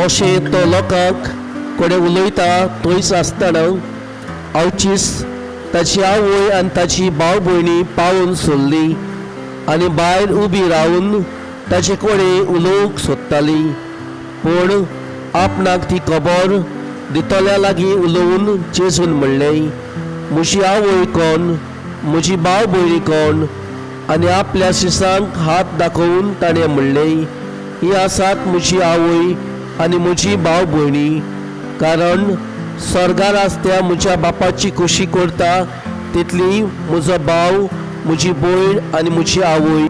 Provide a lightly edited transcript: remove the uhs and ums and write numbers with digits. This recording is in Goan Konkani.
अशें तो लोकांक कडेन उलयता थंयच आसतना आवचीच ताची आवय आनी ताची भाव भयणी पावून सोडली आनी भायर उबी रावन ताचे कडेन उलोवंक सोदताली. पूण आपणाक ती खबर दितल्या लागीं उलोवन जेजून म्हणलें, म्हजी आवय कोण, म्हजी भाव भयणी कोण? आनी आपल्या शिसांक हात दाखोवन ताणें म्हणलें, ही आसात म्हजी आवय आनी म्हजी भाव भयणी. कारण स्वर्गार आसत्या म्हज्या बापाची खोशी करता तितली म्हजो भाव, म्हजी भयण आनी म्हजी आवय.